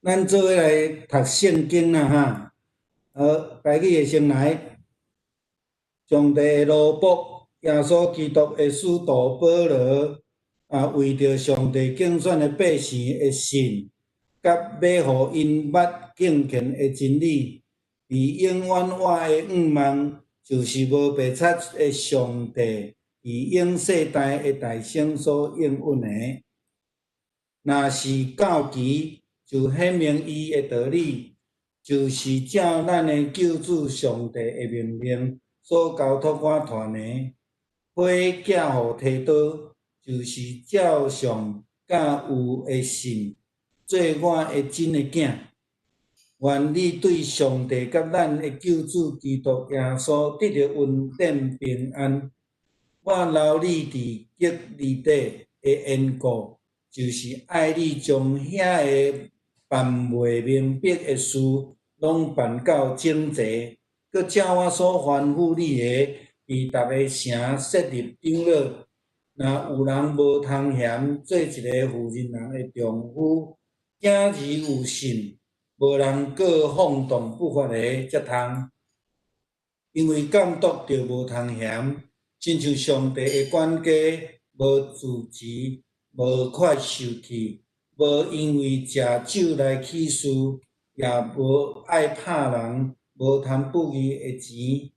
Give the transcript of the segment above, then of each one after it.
咱做伙來讀聖經啦哈。好，台語的先來。上帝的奴僕耶穌基督的使徒保羅啊，為著上帝揀選的百姓的信，佮欲予𪜶捌敬虔的真理，佇永遠活的向望，就是無白賊的上帝，佇永世代的大先所應允的。若是到期，就顯明伊的道理，就是照咱的救主上帝的命令所交託我傳的。火寄予提多，就是照上佮有的信，做我的真的囝。願你對上帝佮咱的救主基督耶穌得著恩典平安。我留你佇革哩底的緣故，就是愛你將遐个辦袂明白的事，攏辦到整齊，閣照我所吩咐你的，佇逐个城設立長老。若有人無通嫌做一个婦人人的丈夫，囝兒有信，無人告放蕩不法的，才通。因為監督就無通嫌，親像上帝的管家，無自持，無快受氣，無因為食酒來起誓，也無愛拍人，無貪不義的錢，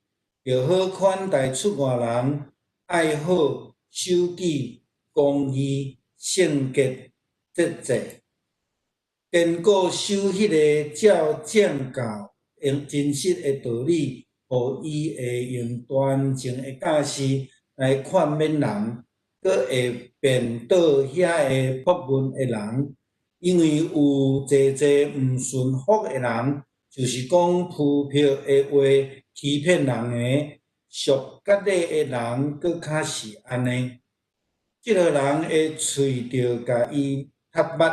著好款待出外人，愛好守己、公義、聖潔、節制，堅固守彼个照正教用真實的道理，予伊會用端正的教示來勸勉人，閣會辯倒遐个駁論的人，因為有濟濟毋順服的人，就是講浮萍的話欺騙人的，屬割禮的人，閣較是按呢。這號人的喙著共伊窒目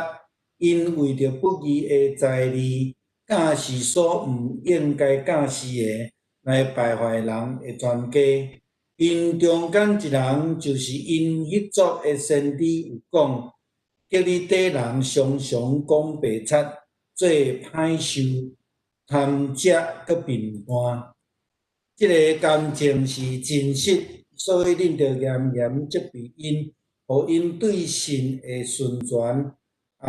，𪜶為著不義的財利，教示所毋應該教示的，來敗壞人的全家。𪜶中間一人，就是𪜶彼族的先知有講，革哩底人常常講白賊，做歹受，貪食閣貧惰。這个感情是真實，所以恁著嚴嚴責備𪜶，予𪜶對信的順全，也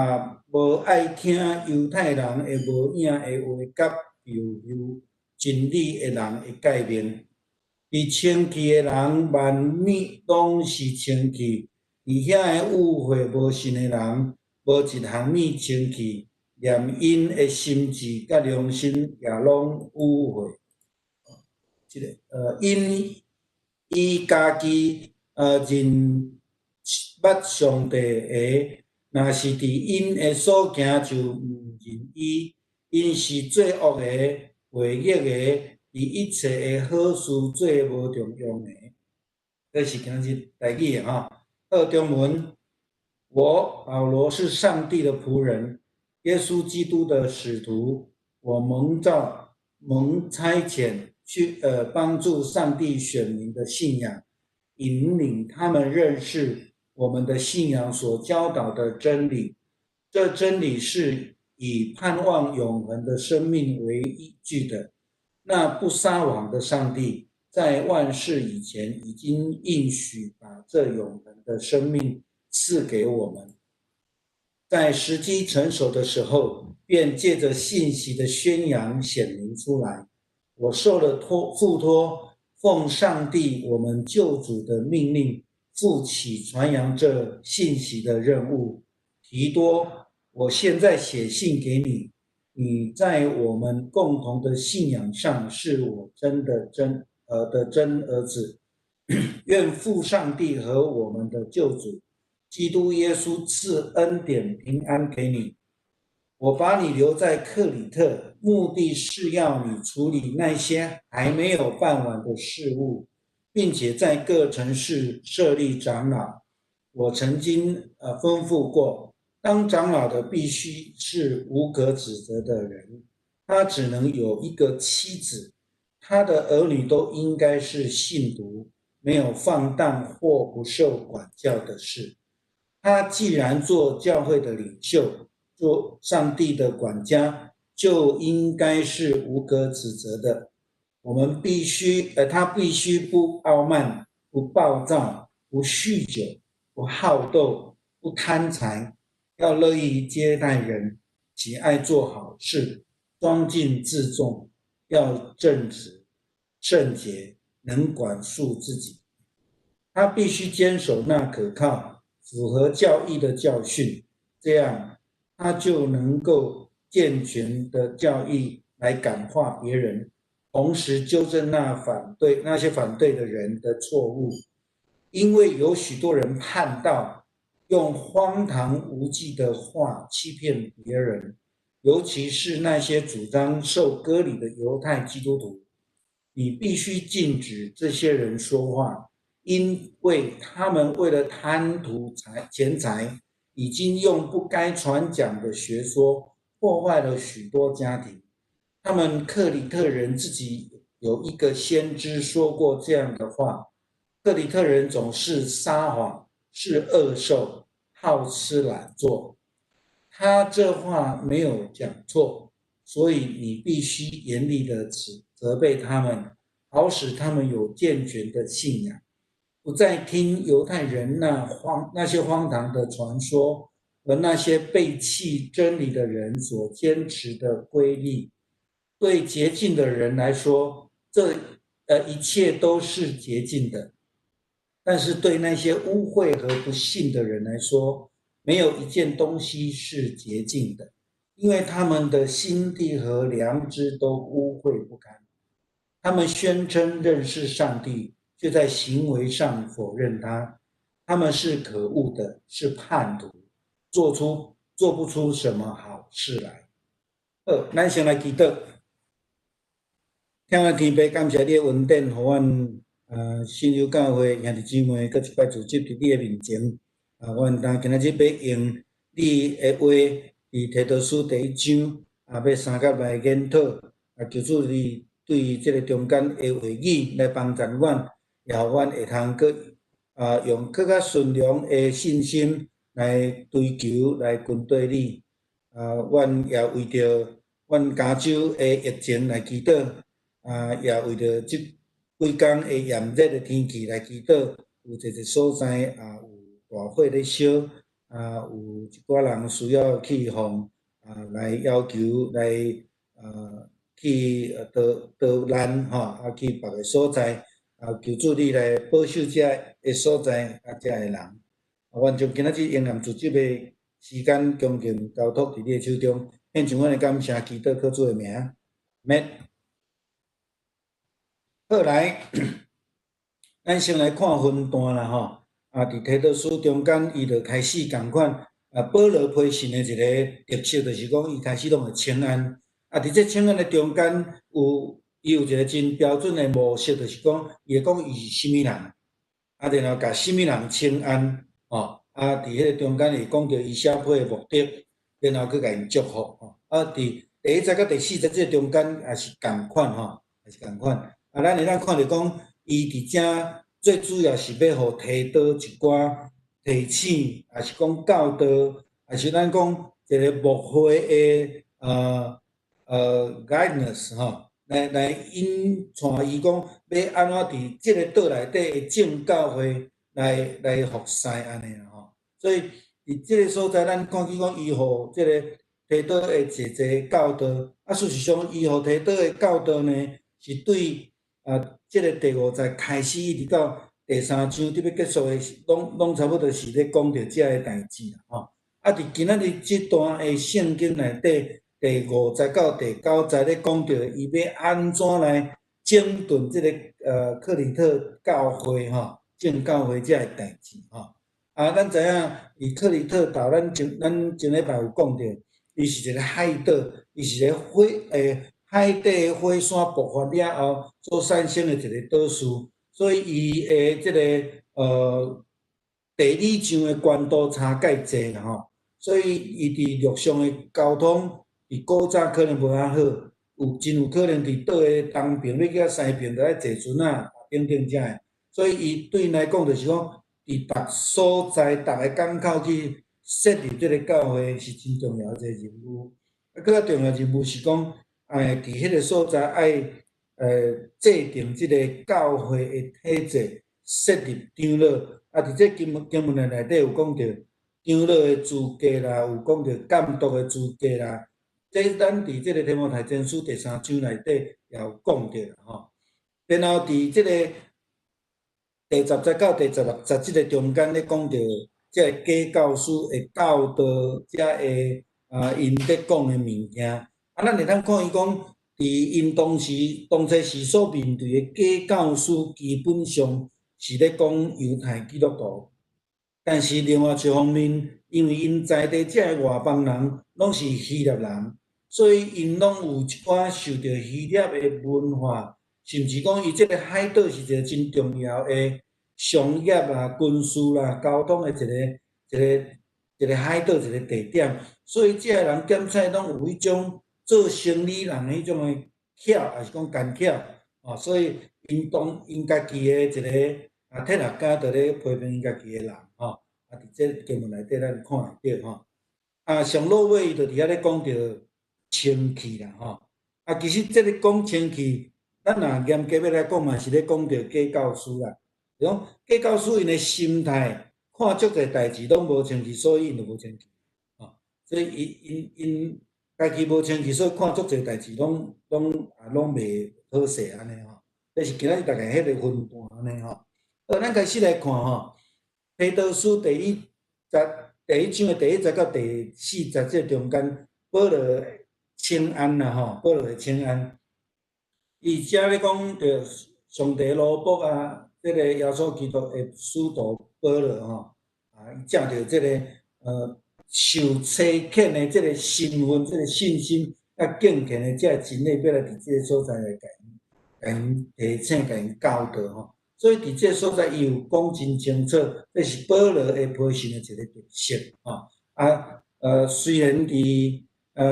無愛聽猶太人的無影的話，佮謬謬真理的人的誡命。佇清氣的人，萬物攏是清氣；佇遐个污穢無信的人，無一項物清氣，連𪜶的心志佮良心也攏污穢。這个𪜶伊家己認捌上帝的，若是佇𪜶的所行就毋認伊，𪜶是做惡的、違逆的，佇一切的好事做無中用的。這是今日台語的吼。好，中文，我保羅是上帝的僕人，耶穌基督的使徒。我蒙召、蒙差遣去幫助上帝選民的信仰，引領他們認識我們的信仰所教導的真理。這真理是以盼望永恆的生命為依據的。那不撒謊的上帝，在萬世以前已經應許把這永恆的生命賜給我們，在時機成熟的時候，便借著信息的宣揚顯明出來。我受了託付託，奉上帝我們救主的命令，負起傳揚這信息的任務。提多，我現在寫信給你，你在我們共同的信仰上是我真的真的真兒子。願父上帝和我們的救主基督耶穌賜恩典平安給你。我把你留在克里特，目的是要你處理那些還沒有辦完的事務，並且在各城市設立長老。我曾經吩咐過，當長老的必須是無可指責的人，他只能有一個妻子，他的兒女都應該是信徒，沒有放蕩或不受管教的事。他既然做教會的領袖，做上帝的管家，就應該是無可指責的。我們必須，他必須不傲慢、不暴躁、不酗酒、不好鬥、不貪財，要樂意接待人，喜愛做好事，莊敬自重，要正直、聖潔，能管束自己。他必須堅守那可靠、符合教義的教訓，這樣他就能夠健全的教義來感化別人，同時糾正那些反對的人的錯誤。因為有許多人叛道，用荒唐無稽的話欺騙別人，尤其是那些主張受割禮的猶太基督徒。你必須禁止這些人說話，因為他們為了貪圖錢財，已經用不該傳講的學說破壞了許多家庭。他們克里特人自己有一個先知說過這樣的話：克里特人總是撒謊，是惡獸，好吃懶做。他這話沒有講錯，所以你必須嚴厲的責備他們，好使他們有健全的信仰，不再聽猶太人那些荒唐的傳說和那些背棄真理的人所堅持的規例。對潔淨的人來說，這一切都是潔淨的；但是對那些污穢和不信的人來說，沒有一件東西是潔淨的，因為他們的心地和良知都污穢不堪。他們宣稱認識上帝，卻在行為上否認他。他們是可惡的，是叛徒，做不出什麼好事來。好，咱先來祈禱。親愛天父，感謝你的恩典，予阮信友教會兄弟姊妹閣一擺聚集佇你的面前。啊，阮當今仔日欲用你的話，佇提多書第一章啊，欲相佮來研討。啊，求主你對這个中間的話語來幫助阮，也予阮會通閣用閣較純良的信心來追求、來跟隨你。啊，阮也為著阮加州的疫情來祈禱。啊，也為著這幾工的炎熱的天氣來祈禱，有濟濟所在啊有大火咧燒，啊有一寡人需要去予來要求來去逃難吼，啊去別个所在，啊求主你來保守遮个所在啊遮个人。啊，阮將今仔日應驗組織的時間，恭敬交託佇你的手中，獻上阮的感謝，祈禱靠主的名，阿們。好來，咱先來看分段啦吼。啊，佇提多書中間，伊就開始仝款啊，保羅批信的一个特色，就是講伊開始攏會請安。啊，佇這請安的中間，伊有一个真標準的模式，就是講伊會講伊是啥物人，啊，然後共啥物人請安，吼，啊，佇彼个中間會講著伊寫批的目的，然後閣共𪜶祝福，吼。啊，佇第一節佮第四節這个中間也是仝款，吼，也是仝款。啊，咱會當看著講，伊佇遮最主要是欲予提多一寡提醒，抑是講教導，抑是咱講一个牧會的guidance 吼，來引帶伊講欲按怎佇這个島內底的眾教會來服侍按呢啦吼。所以佇這个所在，咱看見講伊予這个提多的濟濟教導，啊，事實上伊予提多的教導呢，是對啊，這个第五節開始一直到第三章佇欲結束的時，攏差不多是咧講著這个代誌啦吼。啊，佇今仔日這段的聖經內底，第五節到第九節咧講著伊欲按怎來整頓這个克里特教會吼，眾教會這个代誌吼。啊，咱知影，佇克里特島，咱前禮拜有講著，伊是一个海島，伊是一个海底火山爆發了後所產生的一个島嶼，所以伊的這个地理上的懸度差蓋濟啦吼，所以伊佇陸上的交通，佇古早可能無遐好，真有可能佇島的東爿欲去到西爿，著愛坐船仔等等遮个，所以伊對𪜶來講就是講，佇逐所在、逐个港口去設立這个教會是真重要一个任務。啊，閣較重要任務是講，佇彼个所在愛制定這个教會的體制，設立長老。啊，佇這經文內底有講著長老的資格啦，有講著監督的資格啦。這咱佇這个提摩太前書第三章內底也有講著啦吼。然後佇這个第10節到第16節這个中間咧講著這个假教師的教導，遮個𪜶咧講的物件。啊，咱會當看伊講，佇𪜶當時當初時所面對的假教師，基本上是咧講猶太基督徒。但是另外一方面，因為𪜶在地這个外邦人攏是希臘人，所以𪜶攏有一寡受著希臘的文化，甚至講伊這个海島是一个真重要的商業啊、軍事啦、交通的一个海島一个地點，所以這个人檢採攏有彼種做生理人的彼種的巧，抑是講奸巧，哦，所以𪜶當𪜶家己的一个哲學家就咧批評𪜶家己的人，吼，啊，佇這經文內底咱看會著吼。啊，上落尾伊就佇遐咧講著清氣啦，吼。啊，其實這个講清氣，咱若嚴格欲來講嘛，是咧講著假教師啦。就講假教師𪜶的心態，看足濟代誌攏無清氣，所以𪜶就無清氣。吼，所以𪜶家己無清氣，所以看足濟代誌攏袂好勢按呢吼。這是今仔日大概彼个分段按呢吼。好，咱開始來看吼，提多書第一節第一章的第一節到第四節這中間，保羅請安啦吼，保羅的請安。伊遮咧講著上帝奴僕啊，這个耶穌基督的使徒保羅吼，啊，伊藉著這个受差遣的這个身份、這个信心，佮敬虔的這个真理，欲來佇這个所在來共𪜶提醒、共𪜶教導吼。所以佇這个所在，伊有講真清楚，這是保羅的批信的一个特色吼。啊，雖然佇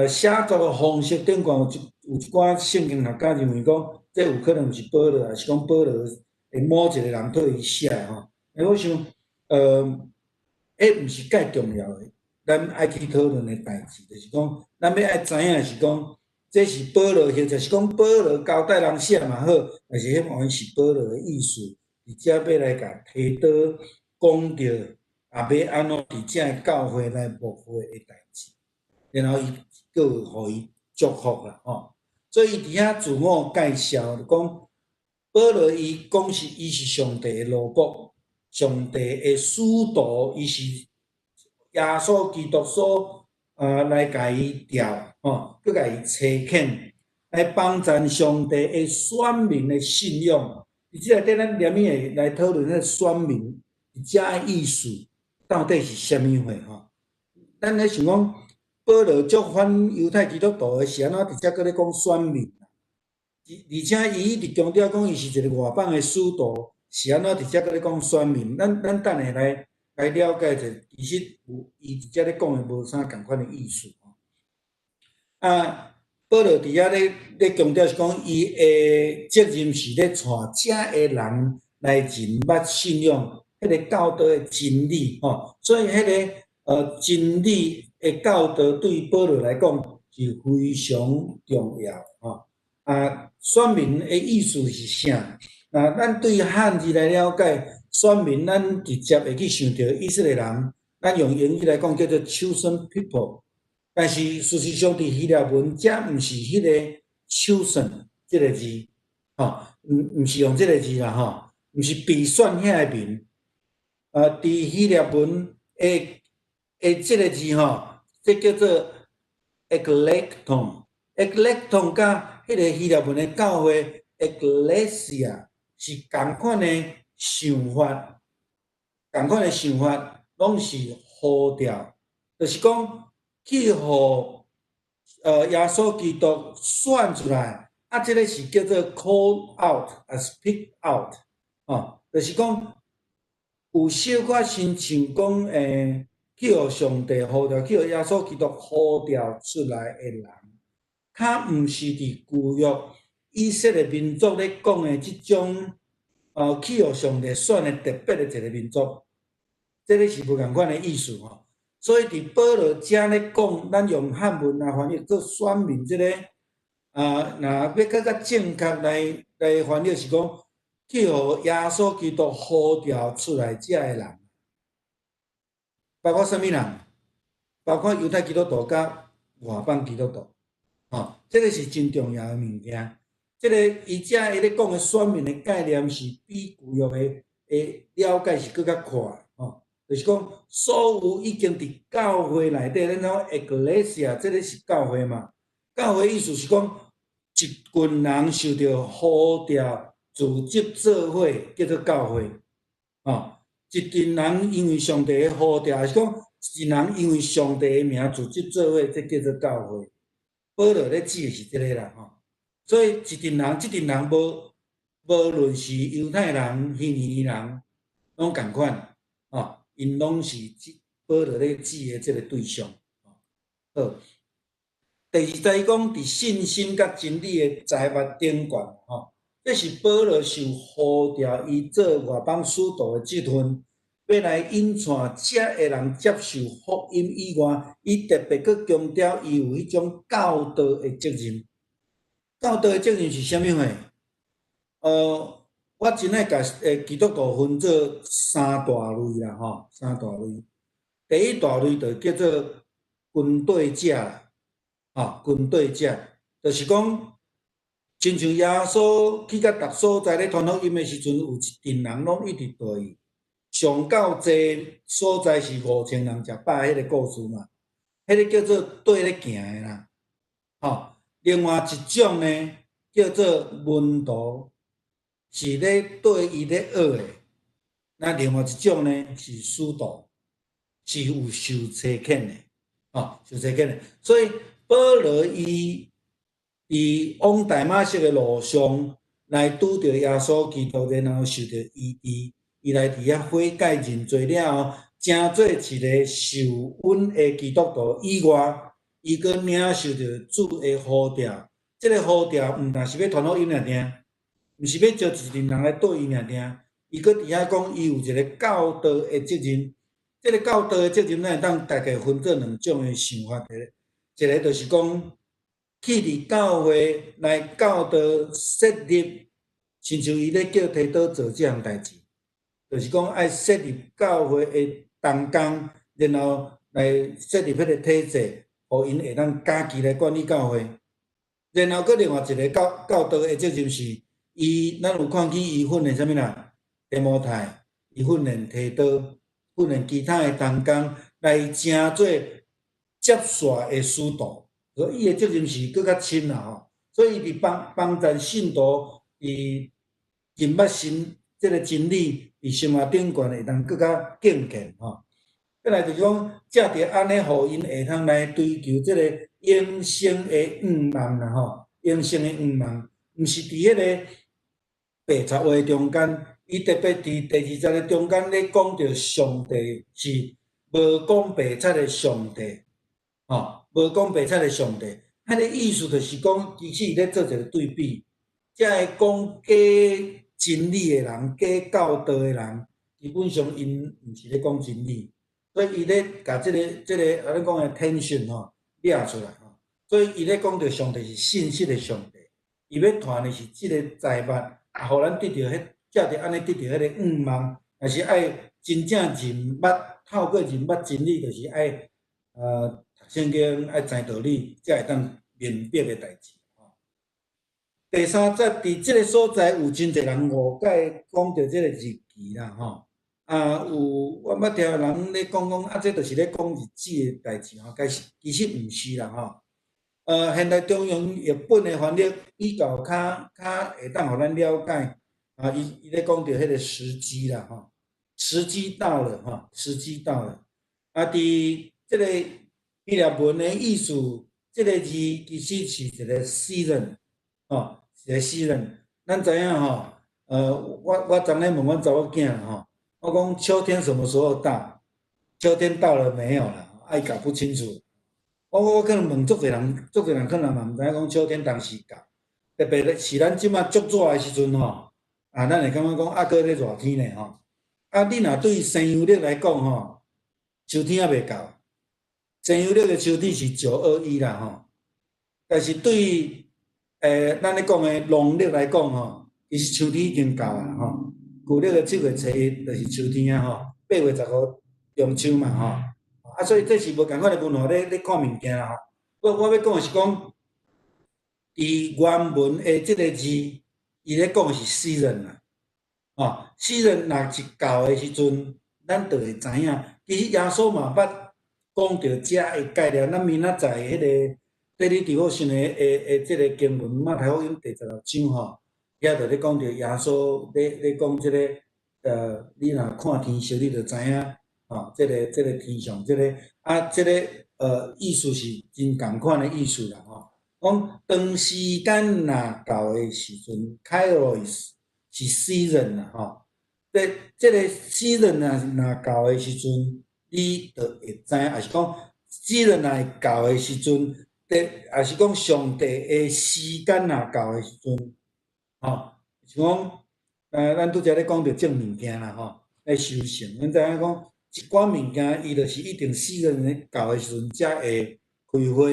寫作的方式頂懸有一寡聖經學家認為講，這有可能毋是保羅，抑是講保羅的某一个人替伊寫的吼。我想，彼毋是蓋重要的，咱愛去討論的代誌，就是講，咱欲愛知影是講，這是保羅，或者是講保羅交代人寫嘛好，但是彼完全是保羅的意思，佇遮欲來共提多講著，也欲按怎佇遮个教會來牧會的代誌，然後伊閣有予伊祝福啦吼。所以伊佇遐自我介紹，就講保羅伊講是伊是上帝的奴僕，上帝的使徒，伊是耶穌基督所來共伊調吼，閣共伊差遣來幫贊上帝的選民的信仰。佇這內底，咱連會來討論彼个選民佇遮的意思到底是啥物貨吼？咱咧想講，保羅足反猶太基督徒的，是按怎佇遮閣咧講選民？而且伊一直強調講，伊是一个外邦的使徒，是按怎佇遮閣咧講選民？咱等下來了解者，其實有伊佇遮咧講的無啥仝款的意思。啊，保羅佇遐咧強調是講，伊的責任是咧帶遮的人來認捌信仰，彼个教導的真理吼。所以彼个真理的教導對保羅來講是非常重要吼。啊，選民的意思是啥？那咱對漢字來了解，選民咱直接會去想著以色列人，咱用英語來講叫做 chosen people。但是事實上，佇希臘文遮毋是彼个 chosen 這个字，吼，毋是用這个字啦，吼，毋是被選遐个民。佇希臘文的這个字吼，這叫做 eklekton，eklekton 佮彼个希臘文的教會 ekklesia 是仝款的想法，仝款的想法，攏是呼召，就是講去予耶穌基督選出來，啊，這个是叫做 call out，抑是 pick out，吼，就是講有小可親像講去予上帝呼召，去予耶穌基督呼召出來的人，較毋是佇舊約以色列民族咧講的這種，去予上帝選的特別的一个民族，這个是無仝款的意思吼。所以佇保羅遮咧講，咱用漢文來翻譯做選民這個，啊，若欲閣較正確來翻譯是講，去予耶穌基督呼召出來遮的人，包括啥物人？包括猶太基督徒佮外邦基督徒，吼，這個是真重要的物件。這個伊遮伊咧講的選民的概念是比舊約的了解是閣較闊，吼，就是講所有已經佇教會內底，咱講 Ecclesia，這個是教會嘛？教會意思是講一群人受著呼召組織做伙，叫做教會，吼，一群人因為上帝的呼召，抑是講一群人因為上帝的名組織做伙，這叫做教會。保羅咧指的是這個啦，吼。所以一群人，這群人無論是猶太人、希利尼人，攏仝款，吼，𪜶攏是指保羅咧指的這個對象。好，第二節講佇信心佮真理的財物頂懸，吼，這是保羅受呼召，伊做外邦使徒的職分，欲來引帶遮的人接受福音以外，伊特別閣強調伊有彼種教導的責任。教導的責任是啥物貨？我真愛共基督徒分做三大類啦，吼，三大類。第一大類就叫做跟綴者啦，吼，跟綴者，就是講，親像耶穌去到逐所在咧傳福音的時陣，有一陣人攏一直綴伊。上夠濟所在是5000人食飽彼個故事嘛，彼個叫做綴咧行的啦，吼。另外一種呢，叫做門徒，是咧綴伊咧學的。那另外一種呢，是使徒，是有受差遣的，吼，受差遣的。所以保羅伊佇往大馬色的路上來拄著耶穌基督，然後受著醫治，伊來佇遐悔改認罪了後，成做一个受允的基督徒以外，伊閣領受著主的呼召。這个呼召毋但是欲傳福音爾爾，毋是欲招一群人來綴伊爾爾，伊閣佇遐講，伊有一个教導的責任。這个教導的責任，咱會當大概分做兩種的想法。一个就是講，去佇教會來教導設立，親像伊咧叫提多做這項代誌，就是講愛設立教會的同工，然後來設立彼個體制，予𪜶會當家己來管理教會。然後閣另外一个教導的責任是，伊咱有看見伊訓練啥物啦？提摩太，伊訓練提多，訓練其他的同工來成做接續的使徒，所以伊的責任是閣較深啦吼。所以伊佇幫助信徒佇認捌神這个真理，佇生活頂懸會當閣較敬虔吼。過來就是講，藉著按呢，予𪜶會通來追求這个永生的願望啦吼，永生的願望，毋是佇彼个白賊話中間，伊特別佇第二節的中間咧講著上帝是無講白賊的上帝，吼，無講白賊的上帝，彼个意思就是講，其實伊咧做一個對比，遮个講假真理的人、假教導的人，基本上𪜶毋是咧講真理。所以伊咧共這個啊，咱講的 tension 吼，掠出來吼。所以伊咧講著上帝是信實的上帝，伊欲傳的是這个財物，啊，予咱得著彼，藉著按呢得著彼个願望，若是愛真正認捌，透過認捌真理，就是愛讀聖經，愛知道理，才會當明白的代誌。第三節，佇這个所在有真濟人誤解講著這个日期啦，吼。啊，有我捌聽人咧講講，啊，這就是咧講日子的代誌吼，其實毋是啦吼。現代中庸譯本的翻譯比較較會當予咱了解。啊，伊咧講著彼个時機啦吼，時機到了吼，時機到了。啊，佇這个希臘文的意思，這个字其實是一个 season，吼，一个 season。咱知影吼，我昨昏問阮查某囝吼，我講秋天什麼時候到？秋天到了沒有啦？伊搞不清楚。我可能問足濟人，足濟人可能嘛毋知影講秋天當時到。特別是咱這馬足熱的時陣吼，啊，咱會感覺講啊，閣咧熱天呢吼。啊，你若對西洋曆來講吼，秋天猶未到，西洋曆的秋天是9/21啦吼，但是對咱咧講的農曆來講吼，其實秋天已經到啊吼。舊曆的7月初一就是秋天啊吼，8月15中秋嘛吼。啊，所以這是無仝款的文化咧看物件啦吼。我欲講的是講，佇原文的這个字，伊咧講的是 season 啦，吼，season 若是到的時陣，咱就會知影，其實耶穌嘛捌講著這个概念。咱明仔載彼个 daily devotion 的這个經文，馬太福音第16章吼，遐就咧講著耶穌咧講這个，你若看天色，你就知影，吼，這个天象，這个啊，這个意思是真仝款的意思啦吼。講當時間若到的時陣，Kairos 是 season 啦吼。這個 season 若到的時陣，你就會知影，抑是講 season 若會到的時陣，抑是講上帝的時間若到的時陣，吼，是講，咱拄才咧講著種物件啦吼，咧收成，咱知影講一寡物件，伊就是一定 season 到的時陣才會開花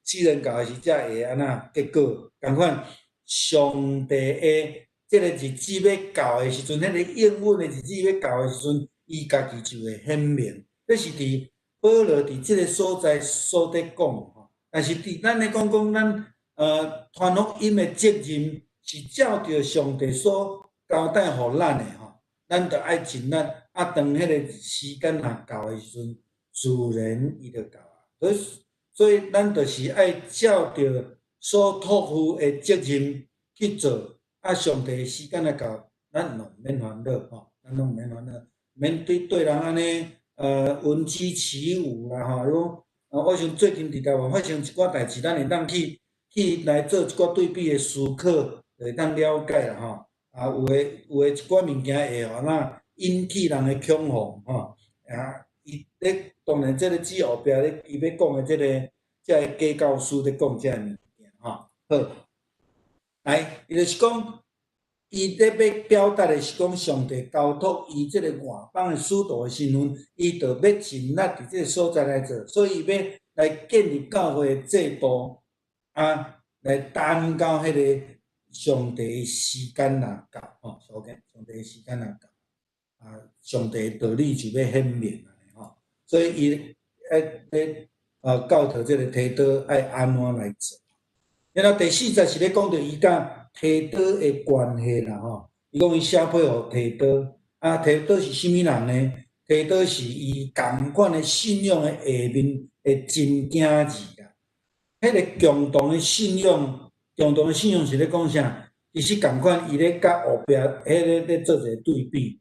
，season 到的時才會按怎結果，仝款上帝的這个日子欲到的時陣，彼个應允的日子欲到的時陣，伊家己就會顯明。這是佇保羅佇這个所在所佇講吼，但是佇咱咧講講咱傳福音的責任是照著上帝所交代予咱的吼，咱著愛盡力啊，當彼个時間若到的時陣，自然伊就到啊。所以咱就是愛照著所託付的責任去做，啊，上帝的時間若到，咱攏毋免煩惱吼，咱攏毋免煩惱，免對人按呢聞雞起舞啦吼。伊講，我想最近佇台灣發生一寡代誌，咱會當去來做一寡對比的思考，就會當了解啦吼。啊，有的一寡物件會按怎引起人的恐慌吼。啊，伊咧當然這个字後壁咧，伊欲講的這个假教師咧講這个物件吼。好，來，伊就是講，伊咧欲表達的是講，上帝交託伊這个外邦的使徒的身份，伊就欲盡力佇這个所在來做，所以伊欲來建立教會的制度，啊，來等到彼个上帝的時間若到，吼，上帝的時間若到，啊，上帝的道理就欲顯明啊，吼，所以伊愛咧教導這个提多愛按怎來做。然後第四節是咧講著伊佮提多的關係啦，吼。伊講伊寫批予提多，啊，提多是啥物人呢？提多是伊仝款的信仰的下面的真囝兒啦。彼个共同的信仰，共同的信仰是咧講啥？其實仝款，伊咧佮後壁彼个咧做一個對比。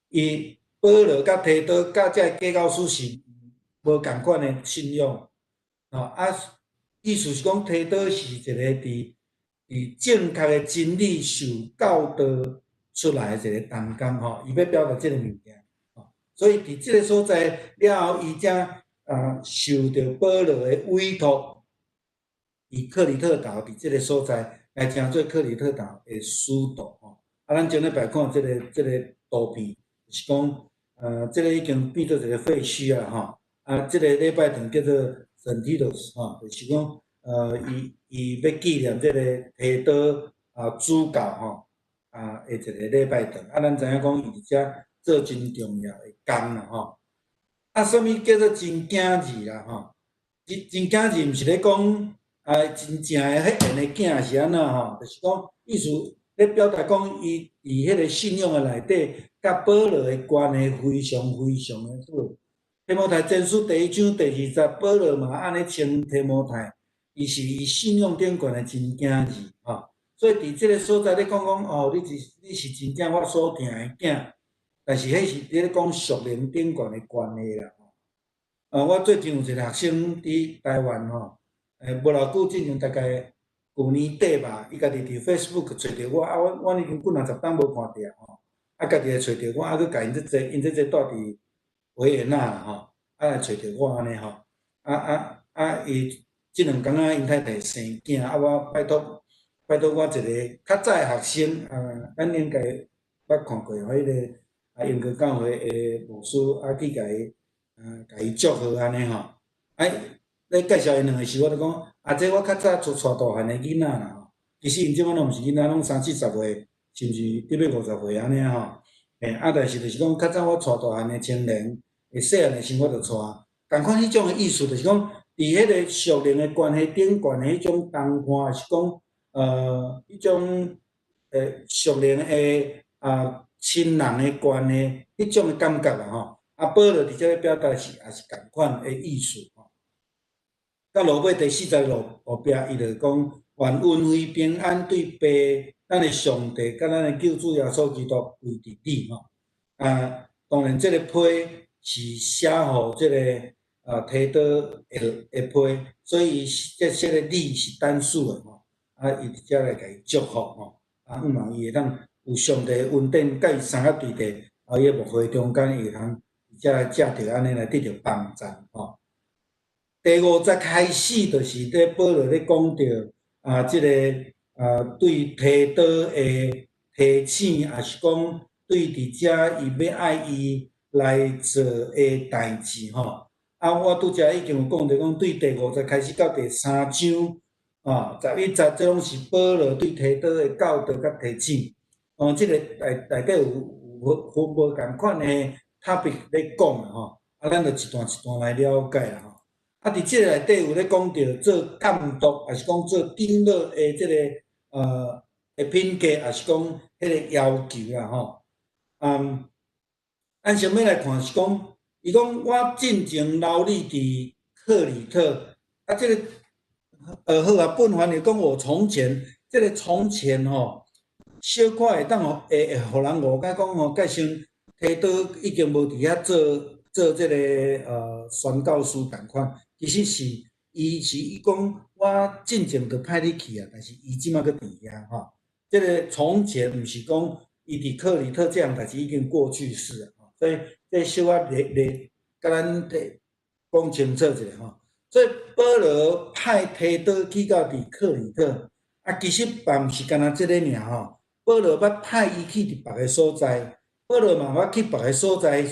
伊保羅佮提多佮這個假教師是無仝款的信仰，吼啊，意思是講提多是一個佇正確的真理受教導出來的一個同工吼，伊欲表達這个物件，吼，所以佇這个所在了後，伊才受著保羅的委託，佇克里特島佇這个所在來成做克里特島的使徒吼。啊，咱前禮拜看這个圖片，是講，這个已經變做一個廢墟啊吼。啊，這个禮拜堂叫做聖提多斯吼，就是講，伊欲紀念這个提多啊主教吼啊的一个禮拜堂。啊，咱知影講伊佇遮做真重要的工啦吼。啊，啥物叫做真囝兒啦吼？真囝兒毋是咧講啊，真正的彼緣的囝是按怎吼？就是講意思咧表達講，伊佇彼个信仰的內底，佮保羅的關係非常非常的好。提摩太前書第一章第二節，保羅嘛按呢稱提摩太，伊是伊信仰頂懸的真囝兒吼。所以佇這个所在咧講講哦，你是真正我所疼的囝，但是彼是佇咧講屬靈頂懸的關係啦。啊，我最近有一个學生佇台灣吼，無偌久進前大概舊年底吧，伊家己佇 Facebook 揣著我，啊，我已經幾若十冬無看著吼，啊，家己來揣著我，啊，閣共𪜶這濟，𪜶這濟住佇維也納啦吼，啊來揣著我按呢吼，啊，伊這兩工仔𪜶太太生囝，啊，我拜託拜託我一个較早的學生，啊，咱應該捌看過彼个啊英國教會的牧師，啊去共伊啊共伊祝賀按呢吼，哎，咧介紹𪜶兩个時，我就講，啊，這我較早帶大漢的囡仔啦吼，其實𪜶這擺攏毋是囡仔，攏三四十歲，甚至得欲50歲按呢吼。欸，啊，但是就是講，較早我帶大漢的青年，會細漢的時我就帶，仝款彼種的意思，就是講，佇彼个屬靈的關係頂懸的彼種同伴，是講，彼種屬靈的啊親人的關係，彼種的感覺啦吼。啊，保羅佇這咧表達是也是仝款的意思吼。到落尾第四節路後壁，伊就講願恩惠平安對父咱的上帝佮咱的救主耶穌基督歸佇你吼。啊，當然這个批是寫予這个啊提多的批，所以這個你是單數的吼。啊，伊佇遮來共伊祝福吼。啊，向望伊會當有上帝的恩典，佮伊相合對地，啊，伊的牧會中間會通佇遮來藉著按呢來得著幫贊吼。第五節開始就是咧保羅咧講著啊，這个啊對提多的提醒，也是講對佇遮伊欲愛伊來做的代誌吼。啊，我拄才已經有講著講，對第五節開始到第三章啊11節，這攏是保羅對提多的教導佮提醒。哦，這个內底有分無仝款的 topic 咧講啦吼。啊，咱就一段一段來了解啦吼。啊，佇這个內底有咧講著做監督，抑是講做長老的這个的品格，抑是講彼个要求啦吼。嗯，咱先欲來看是講，伊講我進前留你佇克里特，啊，這个好啊，本翻譯講我從前，這个從前吼，小可會當會予人誤解講吼，蓋先提多已經無佇遐做這个宣教師仝款，其實是伊是伊講我進前就派你去啊，但是伊這馬閣佇遐吼。這个從前毋是講伊佇克里特這項代誌已經過去式啊，所以這小可咧咧共咱講清楚一下吼。所以保羅派提多去到佇克里特，啊，其實嘛毋是干焦這个爾吼。保羅捌派伊去佇別个所在，保羅嘛捌去別个所在的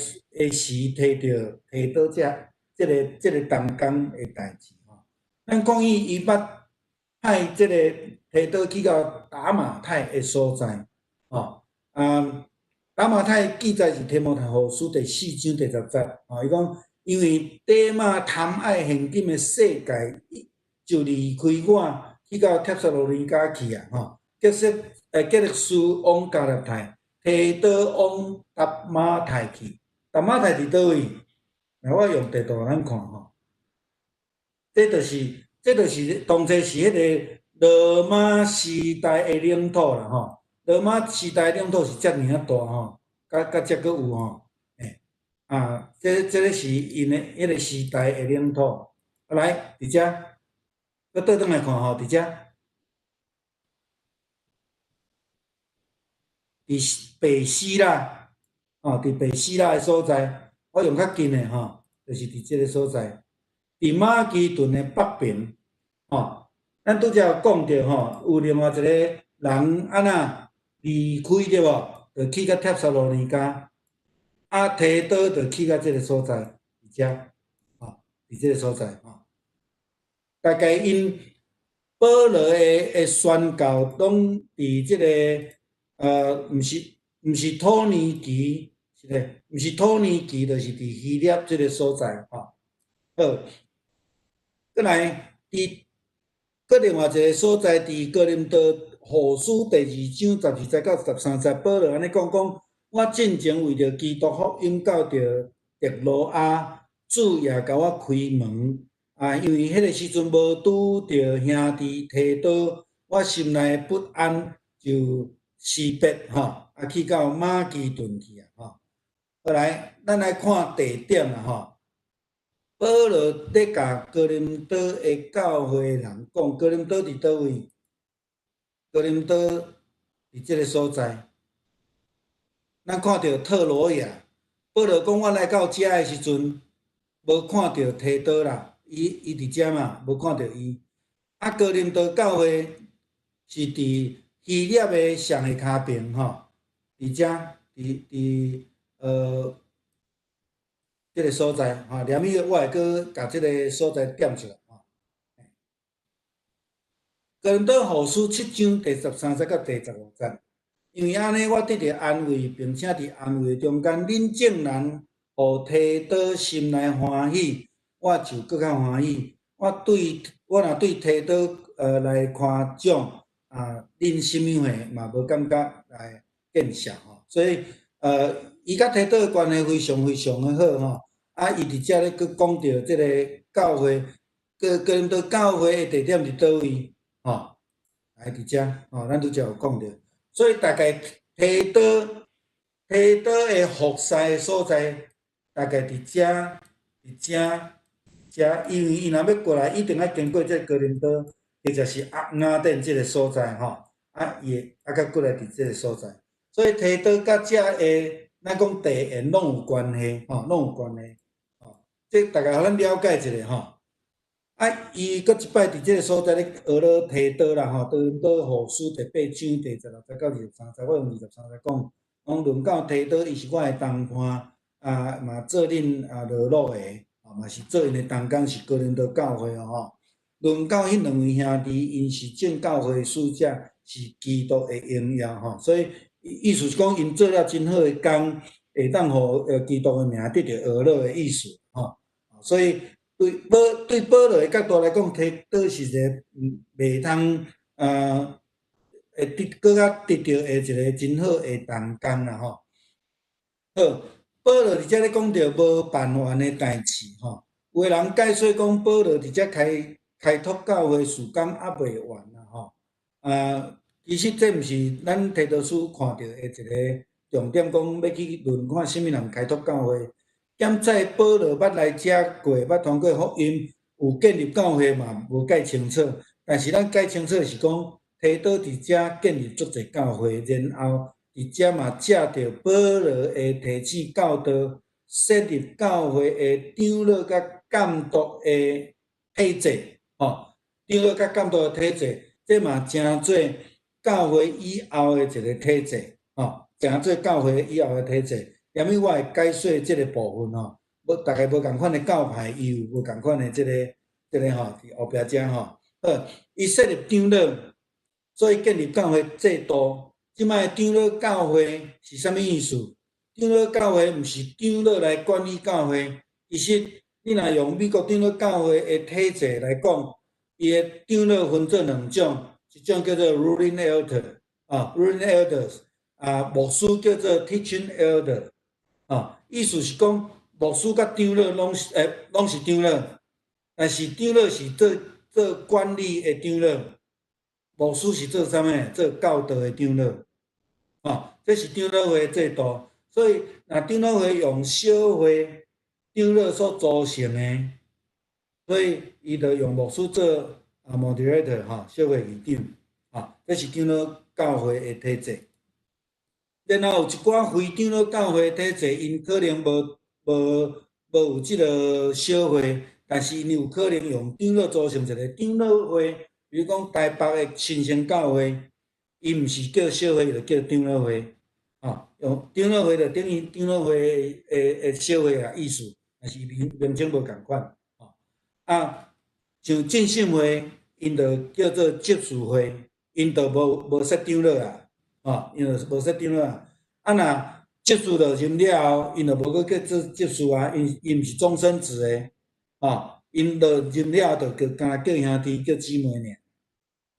時，提著提多這個同工的代誌吼。咱講伊捌派這个提多去到達馬太的所在，吼啊，達馬太記載是提摩太後書第四章第10節，吼，伊講因為底馬貪愛現今的世界，就離開我去到帖撒羅尼迦去啊，吼，革勒斯往加拉太，提多往達馬太去。達馬太佇佗位？來，我用地圖咱看吼，這就是當初是彼个羅馬時代的領土啦吼。羅馬時代領土是遮爾仔大吼，佮遮閣有吼，欸，啊，這個是𪜶的彼个時代的領土。啊，來，佇遮，閣倒轉來看吼，佇遮，佇白希臘，吼，佇白希臘的所在，我用較近的吼，就是佇這个所在，佇馬其頓的北邊，吼，咱拄才有講著吼，有另外一个人按怎離開對無？就去到帖撒羅尼迦，啊，提多就去到這个所在，佇遮，吼，佇這个所在，吼。大概𪜶保羅的宣教，攏佇這个毋是土耳其，是咧，毋是土耳其，就是佇希臘這个所在，吼。好，閣來佇閣另外一个所在，佇哥林多後書第二章12節到13節，保羅按呢講講，我進前為著基督福音到著特羅亞，主也共我開門。啊，因為彼个時陣無拄著兄弟提多，我心內不安，就辭別吼，啊去到馬其頓去啊吼。後來，咱來看地點啦吼。保羅咧共哥林多的教會人講，哥林多佇佗位？哥林多佇這个所在。咱看著特羅亞，保羅講我來到遮的時陣，無看著提多啦，伊佇遮嘛，無看著伊。啊，哥林多教會是佇希臘的上下跤邊吼，佇遮，佇這个所在，吼，連伊我會閣共這个所在點出來，吼。哥林多後書七章第十三節到第十五節，因為按呢，我得著安慰，並且佇安慰中間，恁眾人予提多心內歡喜，我就閣較歡喜。我對我若對提多來誇獎啊，恁啥物貨嘛無感覺來見笑吼。所以伊佮提多的關係非常非常的好吼。啊，伊佇遮咧閣講著這个教會，哥哥林多教會的地點佇佗位？吼，來佇遮，吼，咱拄才有講著。所以大概提多提多的服侍的所在，大概佇遮，佇遮，遮，因為伊若欲過來，一定愛經過這哥林多，或者是雅典這个所在，吼，啊，伊會啊，閣過來佇這个所在。所以提多佮遮的，咱講地緣攏有關係，吼，攏有關係，吼，這大概予咱了解一下，吼。啊，伊閣一擺佇這个所在咧學了提多啦，吼，哥林多後書第八章第十六節到二十三節，我用二十三節講，講論到提多，伊是我的同伴，啊，嘛做恁啊勞碌的，啊，嘛是做𪜶的同工，是哥林多教會哦，吼。論到彼兩位兄弟，𪜶是眾教會使者，是基督的榮耀，吼。所以意思是講，𪜶做了真好的工，會當予基督的名得著呵咾的意思，吼。所以對保羅的角度來講，提多是一個袂通會得閣較得著的一個真好的同工啦，吼。好，保羅佇遮咧講著無辦完的代誌，吼。有的人解說講保羅佇遮開開拓教會事工猶未完啦，吼。啊，其實這毋是咱提多書看著的一個重點，講欲去論看啥物人開拓教會。檢載保羅捌來遮過，捌傳過福音，有建立教會嘛，無蓋清楚。但是咱蓋清楚是講，提多佇遮建立足濟教會，然後佇遮嘛藉著保羅的提醒教導，設立教會的長老佮監督的體制，吼，長老佮監督的體制，這嘛成做教會以後的一個體制，吼，成做教會以後的體制。連物我會解說這個部分吼，無大概無仝款的教派，伊有無仝款的這個這个吼，佇後壁遮吼，好，伊設立長老，所以建立教會制度。這擺長老教會是啥物意思？長老教會毋是長老來管理教會，其實你若用美國長老教會的體制來講，伊的長老分做兩種，一種叫做 ruling elder，啊，ruling elders，啊，牧師叫做 teaching elder。啊，意思是講牧師佮長老攏是攏是長老，但是長老是做做管理的長老，牧師是做啥物？做教導的長老。啊，這是長老會的制度。所以，若長老會用小會長老所組成的，所以伊就用牧師做啊 moderator 吼，小會議長。啊，這是長老教會的體制。然後有一寡非長老教會體制，𪜶可能無無無有這个小會，但是𪜶有可能用長老組成一个長老會，比如講台北的新生教會，伊毋是叫小會，伊就叫長老會，啊，用長老會就等於長老會的的小會啊意思，但是名名稱無仝款，啊，像浸信會，𪜶就叫做執事會，𪜶就無無設長老啊。吼，𪜶就無設長老啊。啊，若執事就任了後，𪜶就無閣叫做執事啊，𪜶𪜶毋是終身制的，吼，𪜶就任了後就叫干焦兄弟叫姊妹爾。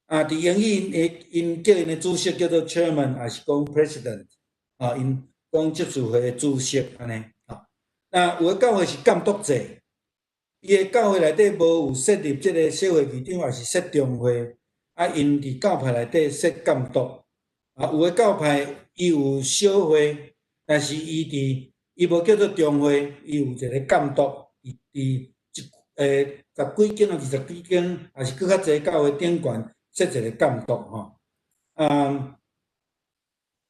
啊，佇英語的𪜶叫𪜶的主席叫做 chairman，抑是講 president，啊，𪜶講執事會的主席按呢，吼。那有的教會是監督制，伊的教會內底無有設立這个小會議長，抑是設中會，啊，𪜶佇教派內底設監督。啊，有的教派伊有小會，但是伊佇伊無叫做中會，伊有一个監督，佇佇一十幾間啊，二十幾間，抑是閣較濟教會頂懸設一个監督吼。啊，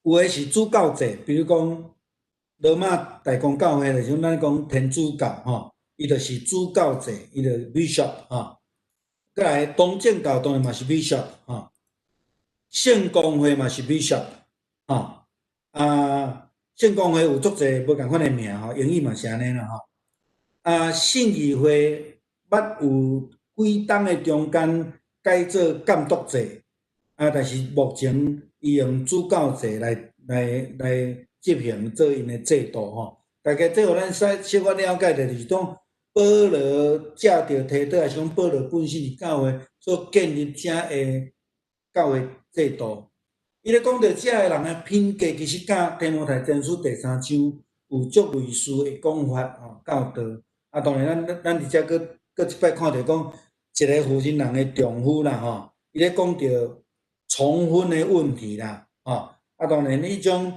有的是主教制，比如講羅馬大公教會，就是咱講天主教吼，伊就是主教制，伊就 bishop 吼。閣來東正教當然嘛是 bishop 吼。聖公會嘛是 bishop，吼，啊，聖公會有足濟無仝款的名吼，英語嘛是按呢啦吼。啊，信義會捌有幾冬的中間改做監督制，啊，但是目前伊用主教制來執行做𪜶的制度吼。大概這予咱使小可了解著，就是講保羅藉著提多，抑是講保羅本身是教會所建立遮的教會制度。伊咧講著遮的人的品格，其實佮提摩太前書第三章有足類似的講法吼，教導。啊，當然咱佇遮閣閣一擺看著講一个婦人人的丈夫啦吼，伊咧講著重婚的問題啦，吼。啊，當然彼種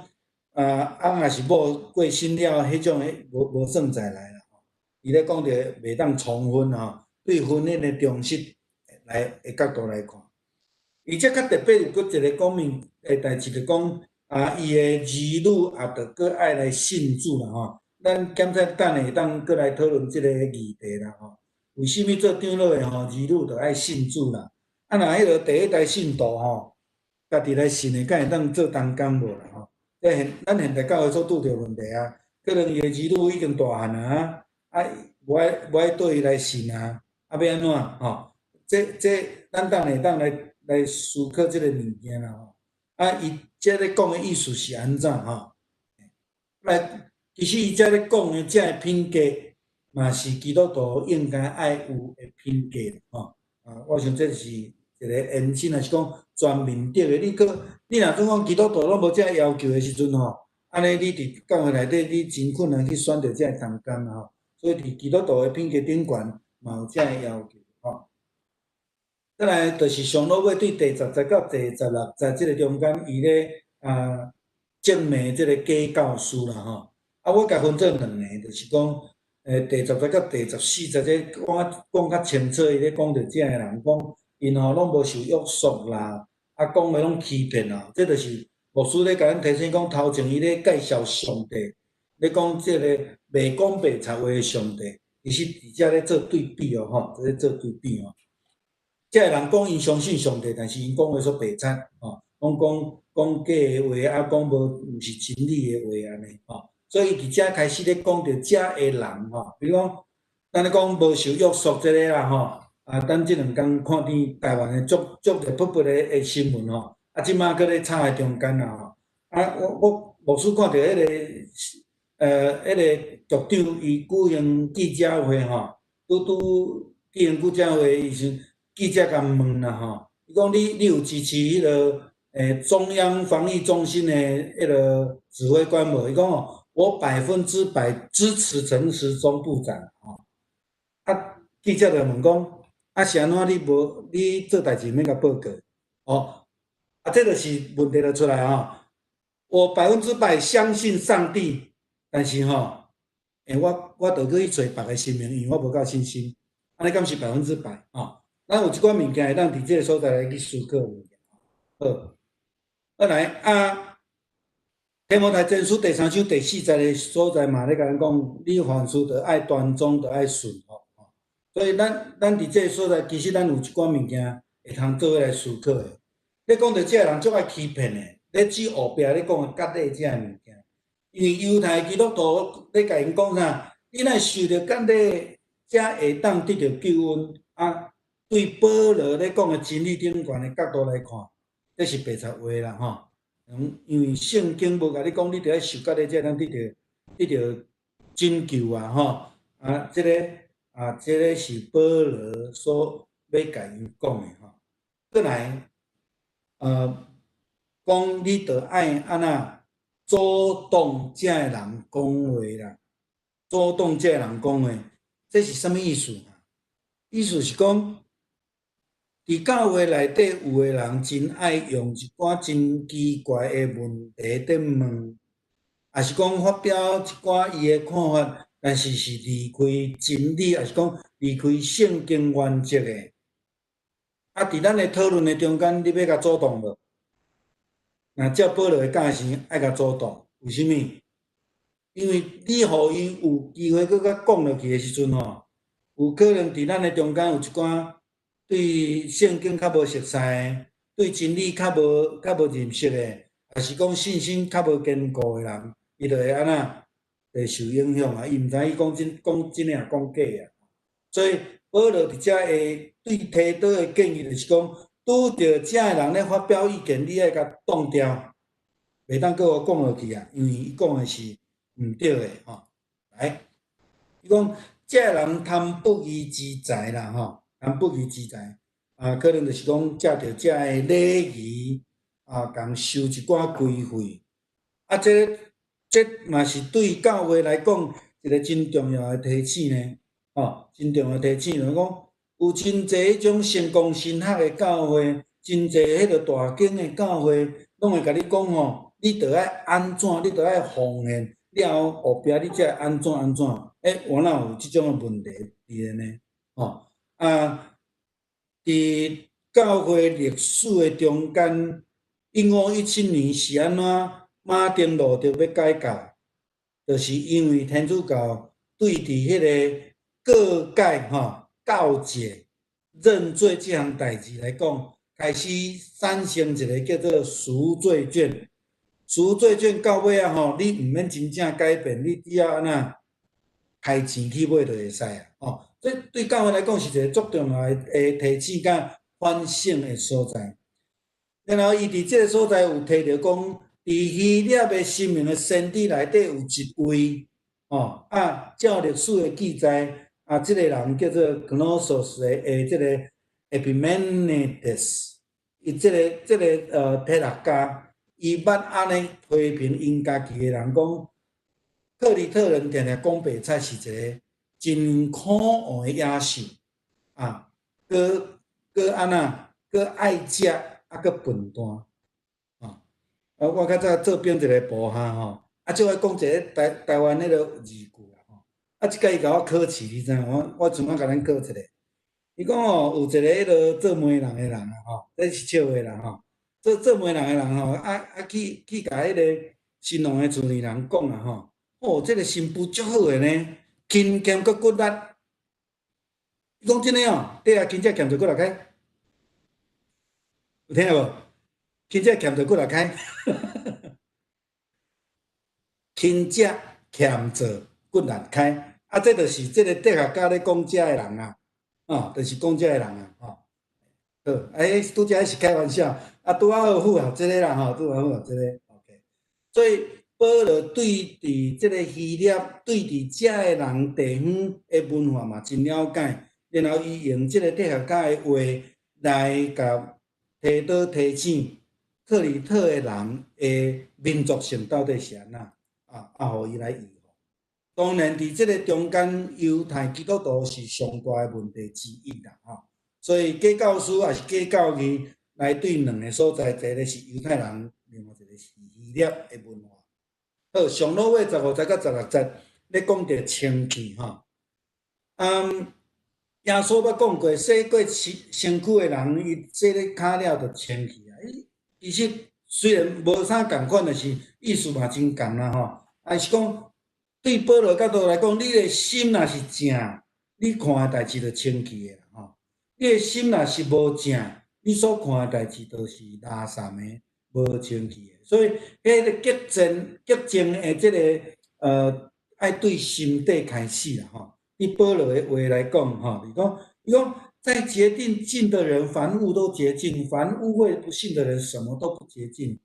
啊，翁抑是某過身了，彼種的無算在內啦。伊咧講著袂當重婚吼，對婚姻的重視來的角度來看。伊這較特別有閣一个講明的代誌，就講啊，伊的兒女也著閣愛來信主啦吼。咱檢查等下會當閣來討論這个議題啦吼。為啥物做長老的吼，兒女著愛信主啦？啊，若彼个第一代信徒吼，家己來信的，敢會當做同工無啦吼？這現咱現代教會所拄著問題啊，可能伊的兒女已經大漢啊，啊，無愛對伊來信啊，啊，欲按怎吼？這咱等下會當來思考這个物件啦吼。啊，伊這咧講的意思是按怎吼？來，其實伊這咧講的這个品格，嘛是基督徒應該愛有的品格吼。啊，我想這是一个延伸，抑是講全面的。你閣你若總講基督徒攏無這要求的時陣吼，按呢你佇教會內底你真困難去選著這个同工吼。所以佇基督徒的品格頂懸嘛有這个要求吼。再來就是上落尾對第10節到第16節這个中間，伊咧啊責罵這个假教師啦吼。啊，我共分做兩个，就是講，第10節到第14節這講講較清楚，伊咧講著這个人講，𪜶吼攏無受約束啦，啊，講的攏欺騙啦，這就是牧師咧共咱提醒講，頭前伊咧介紹上帝，咧講這个袂講白賊話的上帝，其實佇遮咧做對比哦，吼，咧做對比哦。這个人講𪜶相信上帝，但是𪜶講話煞白賊，吼，攏講講假的話，啊，講無毋是真理的話按呢，吼。所以佇遮開始咧講著遮的人吼，比如講，咱咧講無受約束這个啦吼，啊，咱這兩工看見台灣的足足熱噗噗的新聞吼，啊，這馬閣咧吵佇中間啦吼，啊，我牧師看著彼个局長伊舉行記者會吼，拄拄舉行記者會伊時，記者共問啦吼，伊講你有支持彼个中央防疫中心的彼个指揮官無？伊講哦，我100%支持陳時中部長吼。啊，記者就問講，啊是按怎你無你做代誌免共報告？哦，啊，這就是問題就出來吼。我百分之百相信上帝，但是吼，我著去揣別个神明，因為我無夠信心。按呢敢是百分之百吼？咱有一寡物件會當佇這个所在來去思考物件。好，再來啊。提摩太前書第三章第四節的所在嘛，咧共咱講，你凡事著愛端莊，著愛順服。所以咱佇這个所在，其實咱有一寡物件會通做伙來思考的。咧講著這个人足愛欺騙的，咧指後壁咧講的割禮這个物件，因為猶太基督徒咧共𪜶講啥？你若受著割禮，才會當得著救恩。啊，對保羅咧講的真理頂懸的角度來看，這是白賊話啦吼。因為聖經無共你講，你著愛受割禮才會當得著拯救啊吼！啊，這个是保羅所欲共𪜶講的吼。過來，講你著愛按怎阻擋這个人講話啦，阻擋這个人講話，這是啥物意思？意思是講，佇教會內底有的人真愛用一寡真奇怪的問題佇問，抑是講發表一寡伊的看法，但是是離開真理，抑是講離開聖經原則的。啊，佇咱的討論的中間，你欲共阻擋無？若照保羅的教示，愛共阻擋，為啥物？因為你予伊有機會閣較講落去的時陣吼，有可能佇咱的中間有一寡對聖經較無熟似的，對真理較無認識的，抑是講信心較無堅固的人，伊就會按怎？會受影響啊！伊毋知伊講真講真的抑講假啊！所以保羅佇遮會對提多的建議就是講，拄著遮的人咧發表意見，你愛共擋掉，袂當閣予講落去啊！因為伊講的是毋對的吼。來，伊講這个人貪不義之財啦吼，貪不義之財啊，可能就是講藉著遮的禮儀啊，共收一寡規費啊，這嘛是對教會來講一個真重要的提醒呢，吼，真重要的提醒，就是講有真濟彼種成功神學的教會，真濟彼个大間的教會，攏會共你講吼，你著愛按怎，你著愛奉獻，了後後壁你才會按怎按怎，欸，我哪有這種的問題佇咧呢？吼，啊，佇教會歷史的中間，1517年是按怎？馬丁路德欲改教，就是因為天主教對佇彼个告解吼、告解、認罪這項代誌來講，開始產生一個叫做贖罪券。贖罪券到尾仔吼，你毋免真正改變，你只要按怎開錢去買就會使啊！吼，這對教會來講是一個足重要的提醒佮反省的所在。然後伊佇這个所在有提著講，佇希臘的神明的先知內底有一位，吼啊，照歷史的記載，啊，這個人叫做 Knossos 的這個 Epimenides，伊這個哲學家，伊捌按呢批評𪜶家己的人講，克里特人定定講白菜是一个真可惡的野獸，啊，閣閣按怎，閣愛食，啊，閣笨蛋。啊，我較早做兵一个部下吼，啊，就愛講一个台灣彼个字句啦吼，啊，這擺伊共我考試，你知影？我怎啊共咱考一下？伊講吼，有一個彼个做媒人的人啊吼，這是笑話啦吼，做媒人的人吼，啊啊去去共彼个新郎的厝裡人講啊吼，哦，這个新婦足好的呢，勤儉閣骨力。伊講真的哦，對啊，勤儉儉做骨力開，有聽無？勤儉儉做骨力開，勤儉儉做骨力開，啊，這就是這个哲學家咧講這的人啊，哦，就是講這的人啊，吼。好，欸，拄才彼是開玩笑，啊，拄仔好符合這个啦，吼，拄仔好符合這个，OK。所以保羅對佇這个希臘，對佇遮的人地方的文化嘛真了解，然後伊用這个哲學家的話來共提多提醒克里特的人的民族性到底是按怎，啊啊，予伊來預防。當然，佇這个中間，猶太基督徒是上大的問題之一啦，吼。所以假教師抑是假教義來對兩个所在，一个是猶太人，另外一个是希臘的文化。好，上落尾15節到16節咧講著清氣吼。嗯，耶穌捌講過，洗過身身軀的人，伊洗咧跤了就清氣啊。伊其實雖然無啥仝款，但是意思嘛真仝啦吼。啊是講對保羅角度來講，你的心若是正，你看的代誌就清氣的吼。你的心若是無正，你所看的代誌都是垃圾的、無清氣的。所以，彼个潔淨、潔淨的這个愛對心底開始啦吼。以保羅的話來講吼，伊講，伊講在潔淨的人，凡物都潔淨；凡污穢不信的人，什麼都不潔淨。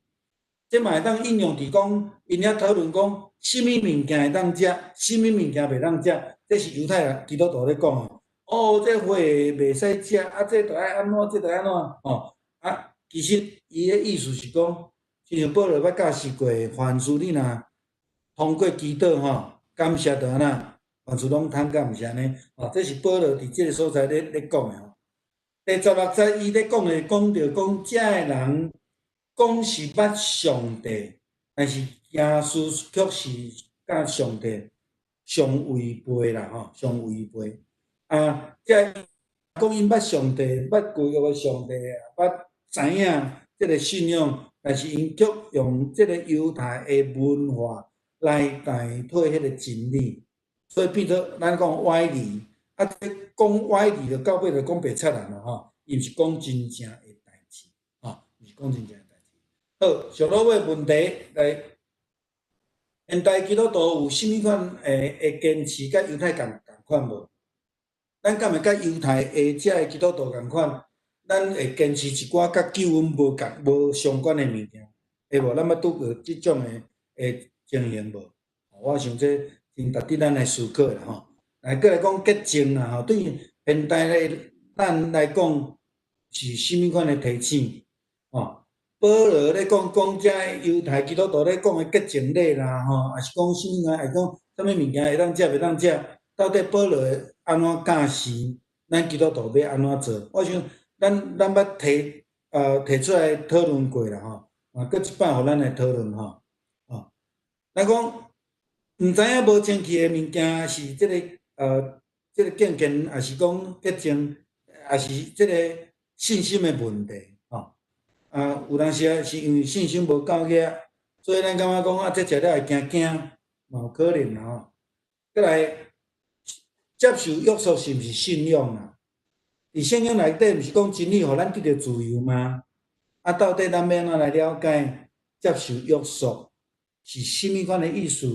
這嘛會當應用佇講，𪜶遐討論講，啥物物件會當食，啥物物件袂當食，這是猶太人基督徒咧講的。哦，這血袂使食，啊，這著愛按怎，這著按怎，吼，啊，其實伊的意思是講，親像保羅捌教示過，凡事你若通過祈禱吼，感謝就按怎，凡事攏通，敢毋是按呢？吼，這是保羅佇這个所在咧講的吼。第16節，伊咧講的講著講，遮的人講是捌上帝，但是行事卻是佮上帝相違背啦，吼，相違背。啊，遮講𪜶捌上帝，捌舊約的上帝，捌知影這个信仰，但是𪜶卻用這个猶太的文化來代替彼个真理，所以變做咱講歪理。啊，這講歪理就到尾就講白賊人啦吼，伊毋是講真正的代誌，吼，毋是講真正的代誌。好，上落尾問題來，現代基督徒有啥物款的堅持，佮猶太仝款無？咱敢會佮猶太的遮的基督徒仝款？咱會堅持一寡佮救恩無仝無相關的物件，會無？咱捌拄過這種的情形無？我想這真值得咱來思考啦吼。來，閣來講潔淨啦吼，對現代的咱來講是啥物款的提醒？吼，保羅咧講講遮猶太基督徒咧講的潔淨禮啦吼，抑是講啥物啊？會講啥物物件會當食袂當食？到底保羅按怎教示咱基督徒欲按怎做？我想咱捌提出來討論過啦吼，啊，閣一擺予咱來討論吼，吼，咱講毋知影無清氣的物件是這個敬虔，抑是講潔淨，抑是這個信心的問題吼。啊，有當時啊是因為信心無夠額，所以咱感覺講啊，這食了會驚驚，嘛有可能啦吼。閣來接受約束是毋是信仰啊？佇聖經內底毋是講真理予咱得著自由嗎？啊，到底咱欲按怎來了解接受約束是啥物款的意思？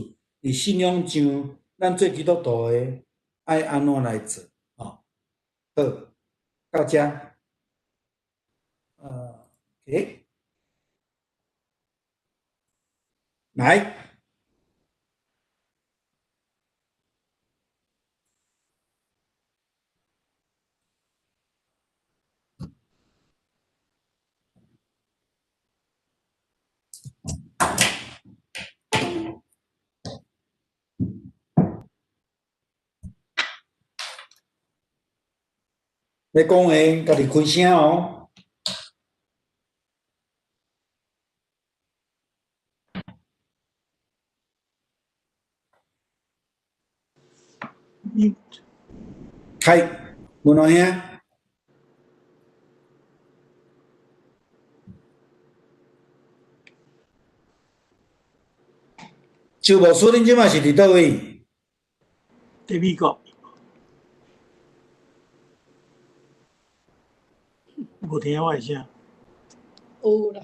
佇信仰上，咱做基督徒的愛按怎來做？吼，好，到遮，OK，來。欲講的，家己開聲哦。 Mute。開，文華兄。周牧師，恁這擺是佇佗位？佇美國。無聽我的聲。有啦。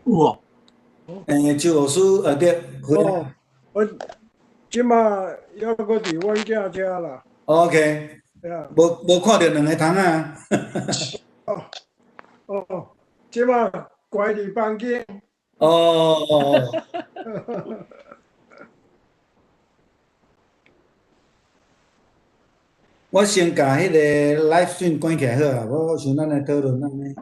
有哦。周牧師，對。哦，我這馬猶閣佇阮囝遮啦。 OK。無看著兩个窗仔。哦哦，這馬關佇房間。哦。我先共彼個 live stream 關起來好啊，我想咱來討論按呢。